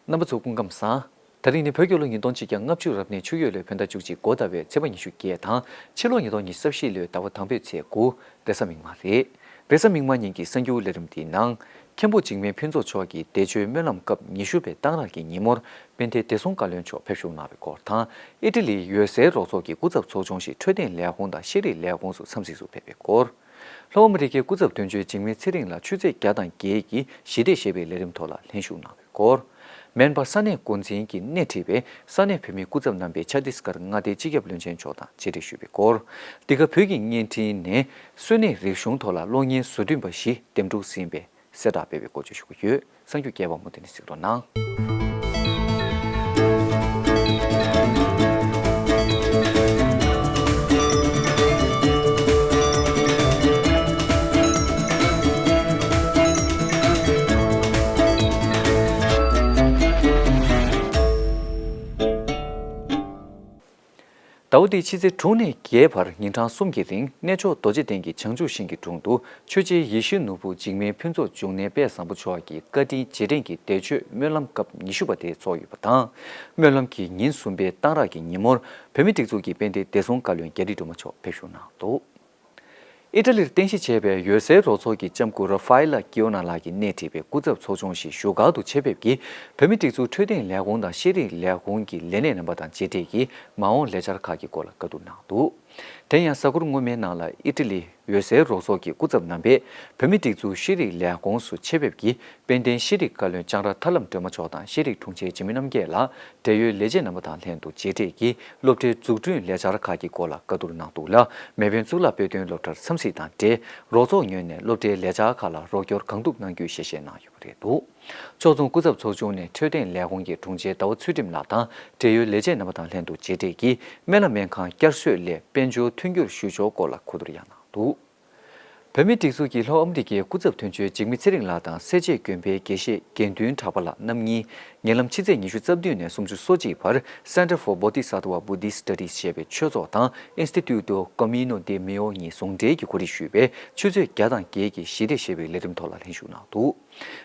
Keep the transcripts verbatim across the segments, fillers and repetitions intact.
རྣམ་པ་ཚོ་སྐུ་ཁམས་བཟང་། ད་རིང་ནི་བོད་རྒྱལ་ལོ་ཉིས་སྟོང་ཆིག་བརྒྱ་ལྔ་བཅུ་རབ་གནས་ཆུ་ཡོས་ལོའི་བོད་ཟླ་བཅུ་གཅིག་འགོ་ཟླ་བའི་ཚེས་པ་ཉི་ཤུ་བརྒྱད་དང་ཕྱི་ལོ་ཉིས་སྟོང་ཉི་ཤུ་རྩ་བཞི་ལོའི་ཟླ་བ་དང་པོའི་ཚེས་དགུ། རེས་གཟའ་མིག་དམར་རེད། རེས་གཟའ་མིག་དམར་ཉིན་གྱི་གསར་འགྱུར་ལས་རིམ་འདིའི་ནང་། མཁན་པོ་འཇིགས་མེད་ཕུན་ཚོགས་མཆོག་གི་འདས་མཆོད་སྨོན་ལམ་སྐབས་ཉི་ཤུ་པའི་གཏང་རག་གི་ཉིན་མོར་དཔལ་ལྡན་བདེ་སྲུང་བཀའ་བློན་མཆོག་ཕེབས་བཞུགས་གནང་བའི་སྐོར་དང་། ཨི་ཊ་ལིའི་འོད་གསལ་རོགས་ཚོགས་ཀྱི་སྐུ་ཚབ་ཚོགས་ཆུང་ཞིག་འཕྲོད་བསྟེན་ལས་ཁུངས་དང་ཤེས་རིག་ལས་ཁུངས་སུ་འཚམས་གཟིགས་སུ་ཕེབས་པའི་སྐོར། ལྷོ་ཨ་མི་རི་ཀའི་སྐུ་ཚབ་དོན་གཅོད་འཇིགས་མེད་ཚེ་རིང་ལགས་ཆུ་ཚོད་བརྒྱ་དང་བརྒྱད་ཀྱི་ཞི་བདེ་ཞེས་པའི་ལས་རིམ་ཐོག་ལ་ལྷན་ཞུགས་གནང་བའི་སྐོར། མེན་པ་ས་གནས་འགོ་འཛིན་གྱིས་སྣེ་ཁྲིད་པའི་ས་གནས་བོད་མིའི་སྐུ་ཚབ་རྣམ་པས་ཆ་ཏིས་ཀར་མངའ་སྡེའི་སྤྱི་ཁྱབ་བློན་ཆེན་མཆོག་དང་མཇལ་འཕྲད་ཞུས་པའི་སྐོར། འདི་ག་བོད་ཀྱི་བརྙན་འཕྲིན་ནས་གསོན་གནས་རིག་གཞུང་ཐོག་ལ་གློག་བརྙན་བཟོ་སྐྲུན་པ་བཞི་འདེམས་སྒྲུག་ཟིན་པའི་གསལ་བསྒྲགས་སྤེལ་བའི་སྐོར་བཅས་ཞུ་གི་ཡོད། གསར་འགྱུར་རྒྱས་པ་མུ་མཐུད་ནས་གཟིགས་རོགས་གནང་། ཟླ་བ་འདིའི་ཕྱི་ཚེས་དྲུག་ནས་བརྒྱད་བར་ཉིན་གྲངས་གསུམ་གྱི་རིང་གནས་མཆོག་རྡོ་རྗེ་གདན་གྱི་བྱང་ཆུབ་ཤིང་གི་དྲུང་དུ་ཆོས་རྗེ་ཡིད་བཞིན་ནོར་བུ་འཇིགས་མེད་ཕུན་ཚོགས་འབྱུང་གནས་དཔལ་བཟང་པོ་མཆོག་གི་བཀའ་དྲིན་རྗེས་དྲན་གྱི་འདས་མཆོད་སྨོན་ལམ་སྐབས་ཉི་ཤུ་པ་དེ་ཚོགས་ཡོད་པ་དང་། སྨོན་ལམ་གྱི་ཉིན་གསུམ་པའི་གཏང་རག་གི་ཉིན་མོར་བོད་མིའི་སྒྲིག་འཛུགས་ཀྱི་དཔལ་ལྡན་བདེ་སྲུང་བཀའ་བློན་རྒྱ་རི་སྒྲོལ་མ་མཆོག་ཕེབས་བཞུགས་གནང་འདུག་ཨི་ཊ་ལིར་རྟེན་གཞི་བྱས་པའི་འོད་གསལ་རོགས་ཚོགས་ཀྱི་ལྕམ་སྐུ་ར་ཧྥ་ཨེ་ལ་ཀིའོ་ན་ལགས་ཀྱིས་སྣེ་ཁྲིད་པའི་སྐུ་ཚབ་ཚོགས་ཆུང་ཞིག་བཞུགས་སྒར་དུ་ཆེད་ཕེབས་ཀྱིས། བོད་མིའི་སྒྲིག་འཛུགས་འཕྲོད་བསྟེན་ལས་ཁུངས་དང་ཤེས་རིག་ལས་ཁུངས་ཀྱི་ལས་སྣེ་རྣམ་པ་དང་མཇལ་འཕྲད་ཀྱིས། མ་འོངས་ལས་འཆར་ཁག་གི་སྐོར་ལ་བཀའ་བསྡུར་གནང་འདུག་དེ་ཡང་གཟའ་འཁོར་སྔོན་མའི་ནང་ལ་ཨི་ཊ་ལི་འོད་གསལ་རོགས་ཚོགས་ཀྱི་སྐུ་ཚབ་རྣམ་པས་བོད་མིའི་སྒྲིག་འཛུགས་ཤེས་རིག་ལས་ཁུངས་སུ་ཆེད་ཕེབས་ཀྱིས། དཔལ་ལྡན་ཤེས་རིག་བཀའ་བློན་ལྕང་ར་ཐར་ལམ་སྒྲོལ་མ་མཆོག་དང་ཤེས་རིག་དྲུང་ཆེ་འཇིགས་མེད་རྣམ་རྒྱལ་ལགས། འབྲེལ་ཡོད་ལས་བྱེད་རྣམ་པ་དང་ལྷན་དུ་མཇལ་འཕྲད་ཀྱིས། སློབ་གྲྭའི་འཛུགས་སྐྲུན་ལས་འཆར་ཁག་གི་སྐོར་ལ་བཀའ་བསྡུར་གནང་འདུག་ལ། མེས་དབོན་གཙུག་ལག་དཔེ་སྟོན་སློབ་གྲྭར་འཚམས་གཟིགས་དང་འབྲེལ། རོགས་ཚོགས་ངོས་ནས་སློབ་གྲྭའི་ལས་འཆར་ཁག་ལ་རོགས་སྐྱོར་གང་ཐུབ་གནང་རྒྱུའི་ཞལ་བཞེས་གནང་ཡོད་པ་རེད་འདུག་ཕྱོགས་མཚུངས་སྐུ་ཚབ་ཚོགས་ཆུང་ནས་འཕྲོད་བསྟེན་ལས་ཁུངས་ཀྱི་དྲུང་ཆེ་ཟླ་བ་ཚུལ་ཁྲིམས་ལགས་དང་འབྲེལ་ཡོད་ལས་བྱེད་རྣམ་པ་དང་ལྷན་དུ་མཇལ་འཕྲད་ཀྱིས། སྨན་བླ་སྨན་ཁང་བསྐྱར་གསོའི་སླད་དཔལ་འབྱོར་མཐུན་འགྱུར་ཞུ་ཕྱོགས་སྐོར་ལ་གོ་བསྡུར་ཡང་གནང་འདུག་བོད་མིའི་སྒྲིག་འཛུགས་ཀྱི་ལྷོ་ཨ་མི་རི་ཀའི་སྐུ་ཚབ་དོན་གཅོད་འཇིགས་མེད་ཚེ་རིང་ལགས་དང་སེར་བྱེས་དགོན་པའི་དགེ་བཤེས་དགེ་འདུན་གྲགས་པ་ལགས་རྣམ་གཉིས་ཉེ་ལམ་ཕྱི་ཚེས་ཉི་ཤུ་རྩ་བདུན་ནས་སུམ་ཅུ་སོ་གཅིག་བར་Center for Bodhisattva Buddhist Studies ཞེས་པའི་ཆོས་ཚོགས་དང་Instituto Camino de Mio གཉིས་ཟུང་འབྲེལ་གྱིས་གོ་སྒྲིག་ཞུས་པའི་ཆུ་ཚོད་བརྒྱ་དང་བརྒྱད་ཀྱི་ཞི་བདེ་ཞེས་པའི་ལས་རིམ་ཐོག་ལ་ལྷན་ཞུགས་གནང་འདུག་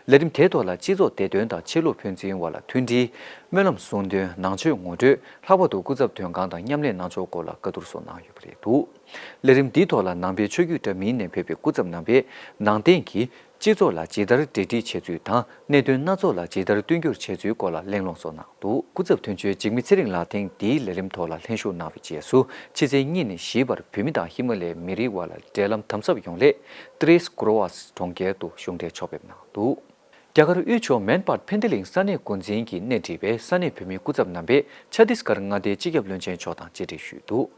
ལས་རིམ་དེའི་ཐོག་ལ་སྤྱི་ཚོགས་བདེ་དོན་དང་ཆོས་ལུགས་ཕན་ཚུན་བར་ལ་མཐུན་སྒྲིལ། སྨོན་ལམ་གསུང་འདོན། ནང་ཆོས་ངོ་སྤྲོད། ལྷག་པར་དུ་སྐུ་ཚབ་དོན་ཁང་དང་མཉམ་ལས་གནང་ཕྱོགས་སྐོར་ལ་བཀའ་བསྡུར་སོགས་གནང་ཡོད་པ་རེད་འདུག་ལས་རིམ་འདིའི་ཐོག་ལ་ནང་པའི་ཆོས་བརྒྱུད་འདྲ་མིན་ནས་ཕེབས་པའི་སྐུ་ཚབ་རྣམ་པས་ནང་བསྟན་གྱིས་སྤྱི་ཚོགས་ལ་ཇི་ལྟར་འབྲེལ་འདྲིས་བྱེད་ཚུལ་དང་གནད་དོན་སྣ་ཚོགས་ལ་ཇི་ལྟར་མཐུན་འགྱུར་བྱེད་ཚུལ་སྐོར་ལ་གླེང་སློང་སོགས་གནང་འདུག་སྐུ་ཚབ་དོན་གཅོད་འཇིགས་མེད་ཚེ་རིང་ལགས་ཐེངས་འདིའི་ལས་རིམ་ཐོག་ལ་ལྷན་ཞུགས་གནང་བའི་རྗེས་སུ་ཕྱི་ཚེས་གཉིས་ནས་བཞི་བར་བོད་མི་དང་ཧི་མ་ལའི་མི་རིགས་དབར་ལ་འབྲེལ་ལམ་དམ་ཟབ་ཡོང་སླད་Tres Cruces གྲོང་ཁྱེར་དུ་གཞུང་འབྲེལ་ཕྱོགས་ཕེབས་གནང་འདུག་རྒྱ་གར་དབུས་ཕྱོགས་མན་པར་ཕན་ཏེ་ལིང་ས་གནས་འགོ་འཛིན་གྱིས་སྣེ་ཁྲིད་པའི་ས་གནས་བོད་མིའི་སྐུ་ཚབ་རྣམ་པས་ཆ་ཏིས་ཀར་མངའ་སྡེའི་སྤྱི་ཁྱབ་བློན་ཆེན་མཆོག་དང་མཇལ་འཕྲད་ཞུས་འདུག་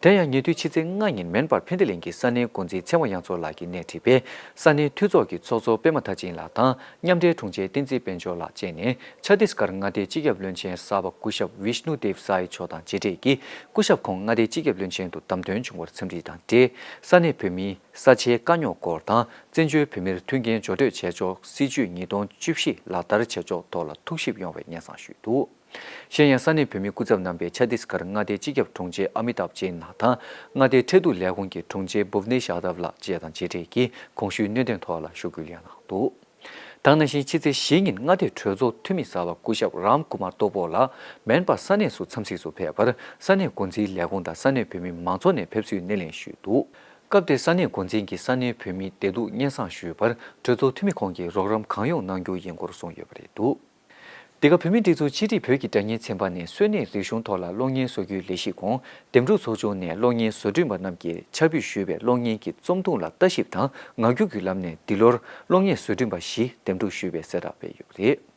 དེ་ཡང་ཉེ་དུས་ཕྱི་ཚེས་ལྔ་ཉིན་མན་པར་ཕན་ཏེ་ལིང་གི་ས་གནས་འགོ་འཛིན་ཚེ་དབང་དབྱངས་མཚོ་ལགས་ཀྱིས་སྣེ་ཁྲིད་པའི་ས་གནས་འཐུས་ཚོགས་ཀྱི་ཚོགས་གཙོ་པད་མ་མཐར་ཕྱིན་ལགས་དང་མཉམ་འབྲེལ་དྲུང་ཆེ་བསྟན་འཛིན་དཔལ་འབྱོར་ལགས་བཅས་ནས་ཆ་ཏིས་ཀར་མངའ་སྡེའི་སྤྱི་ཁྱབ་བློན་ཆེན་གསར་པ་སྐུ་ཞབས་Vishnu Dev Sai མཆོག་དང་མཇལ་འཕྲད་ཀྱིས་སྐུ་ཞབས་ཁོང་མངའ་སྡེའི་སྤྱི་ཁྱབ་བློན་ཆེན་དུ་བདམས་ཐོན་བྱུང་བར་འཚམས་འདྲི་དང་འབྲེལ་ས་གནས་བོད་མིའི་ས་ཆའི་དཀའ་རྙོག་སྐོར་དང་། བཙན་བྱོལ་བོད་མིར་མཐུན་རྐྱེན་སྦྱོར་སྤྲོད་བྱེད་ཕྱོགས་སྲིད་ཇུས་ཉིས་སྟོང་བཅུ་བཞི་ལག་བསྟར་བྱེད་ཕྱོགས་ཐོག་ལ་ཐུགས་ཞིབ་ཡོང་བའི་སྙན་སེང་ཞུས་འདུག་གཞན་ཡང་ས་གནས་བོད་མིའི་སྐུ་ཚབ་རྣམ་པས་ཆ་ཏིས་ཀར་མངའ་སྡེའི་སྤྱི་ཁྱབ་དྲུང་ཆེ་ཨ་མི་ཏབ་ཅན་ལགས་དང་མངའ་སྡེའི་ཁྲལ་བསྡུ་ལས་ཁུངས་ཀྱི་དྲུང་ཆེ་བྷུབ་ནེ་ཤ་དབ་ལགས་བཅས་དང་མཇལ་འཕྲད་ཀྱིས་གོང་ཞུས་གནད་དོན་ཐོག་ལ་ཞུ་སྐུལ་ཡང་གནང་འདུག་ད་ག་ནང་བཞིན་ཕྱི་ཚེས་བཞི་ཉིན་མངའ་སྡེའི་གྲོས་ཚོགས་འཐུས་མི་གསར་པ་སྐུ་ཞབས་རམ་ཀུ་མར་ཏོ་པོ་ལགས་མན་པ་ས་གནས་སུ་འཚམས་གཟིགས་སུ་ཕེབས་པར་ས་གནས་འགོ་འཛིན་ལས་ཁུངས་དང་ས་གནས་བོད་མི་མང་ཚོགས་ནས་ཕེབས་བསུའི་སྣེ་ལེན་ཞུས་འདུག་སྐབས་དེར་ས་གནས་འགོ་འཛིན་གྱིས་ས་གནས་བོད་མིའི་བདེ་སྡུག་སྙན་སེང་ཞུས་པར་གྲོས་ཚོགས་འཐུས་མི་ཁོང་གིས་རོགས་རམ་གང་ཡོང་གནང་རྒྱུ་ཡིན་སྐོར་གསུངས་ཡོད་པ་རེད་འདུག་འདི་ག་བོད་མིའི་སྒྲིག་འཛུགས་ཕྱི་དྲིལ་བོད་ཀྱི་སྒྲ་སྙན་ཚན་པ་ནས་གསོན་གནས་རིག་གཞུང་ཐོག་ལ་གློག་བརྙན་བཟོ་རྒྱུའི་ལས་གཞི་གོང་འདེམས་སྒྲུག་ཚོགས་ཆུང་ནས་གློག་བརྙན་བཟོ་སྐྲུན་པ་རྣམས་ཀྱིས་འཆར་འབུལ་ཞུས་པའི་གློག་བརྙན་གྱི་རྩོམ་ཐུང་ལ་ལྟ་ཞིབ་དང་ངག་སྒྱུར་གྱི་ལམ་ནས་འདི་ལོར་གློག་བརྙན་བཟོ་སྐྲུན་པ་བཞི་འདེམས་སྒྲུག་ཞུས་པའི་གསལ་བསྒྲགས་སྤེལ་ཡོད་པ་རེད།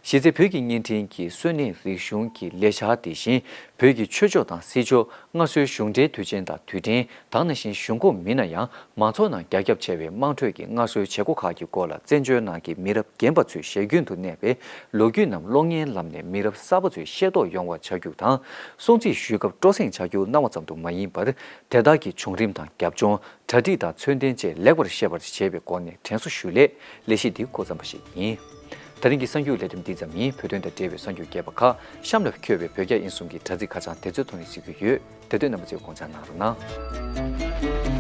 གཞི་རྩའི་བོད་ཀྱི་བརྙན་འཕྲིན་གྱི་གསོན་གནས་རིག་གཞུང་གི་ལས་འཆར་དེ་བཞིན་བོད་ཀྱི་ཆོས་ཕྱོགས་དང་སྲིད་ཕྱོགས་སྔར་སྲོལ་གཞུང་འབྲེལ་དུས་ཆེན་དང་དུས་དྲན་དེ་ནང་བཞིན་གཞུང་ཁོངས་མི་སྣ་ཡང་མང་ཚོགས་ནང་རྒྱ་ཁྱབ་ཆེ་བའི་དམངས་ཁྲོད་ཀྱི་སྔར་སྲོལ་བྱེད་སྒོ་ཁག་གི་སྐོར་ལ་བཙན་བྱོལ་ནང་གི་མི་རབས་རྒན་པ་ཚོའི་ཞལ་རྒྱུན་དུ་གནས་པའི་ལོ་རྒྱུས་རྣམས་གློག་བརྙན་ལམ་ནས་མི་རབས་གསར་པ་ཚོས་ཤེས་རྟོགས་ཡོང་བ་བྱ་རྒྱུ་དང་། སྲུང་བརྩི་ཞུས་སྐབས་སྤྲོ་གསེང་བྱ་རྒྱུ་གནང་བ་ཙམ་དུ་མ་ཡིན་པར་དེ་དག་གི་བྱུང་རིམ་དང་རྒྱབ་ལྗོངས། གྲ་སྒྲིག་དང་ཚོད་ལྡན་བཅས་ལེགས་པར་ཤེས་པར་བྱེད་པའི་སྒོ་ནས་དྲན་གསོ་ཞུ་སླད་ལས་གཞི་འདི་འགོ་བརྩམས་པ་ཞིག་ཡིན། ད་རིང་གི་གསར་འགྱུར་ལས་རིམ་འདི་ཙམ་ཡིན། བོད་དོན་དང་འབྲེལ་བའི་གསར་འགྱུར་རྒྱས་པ་ཁག་གཤམ་ལ་འཁོད་པའི་བོད་རྒྱ་དབྱིན་གསུམ་གྱི་དྲ་ཚིགས་ཁ་བྱང་དེ་ཚོའི་ཐོག་ནས་གཟིགས་རྒྱུ་ཡོད། དེ་དུས་རྣམ་པ་ཚོས་དགོངས་འཇགས་གནང་རོགས་གནང་།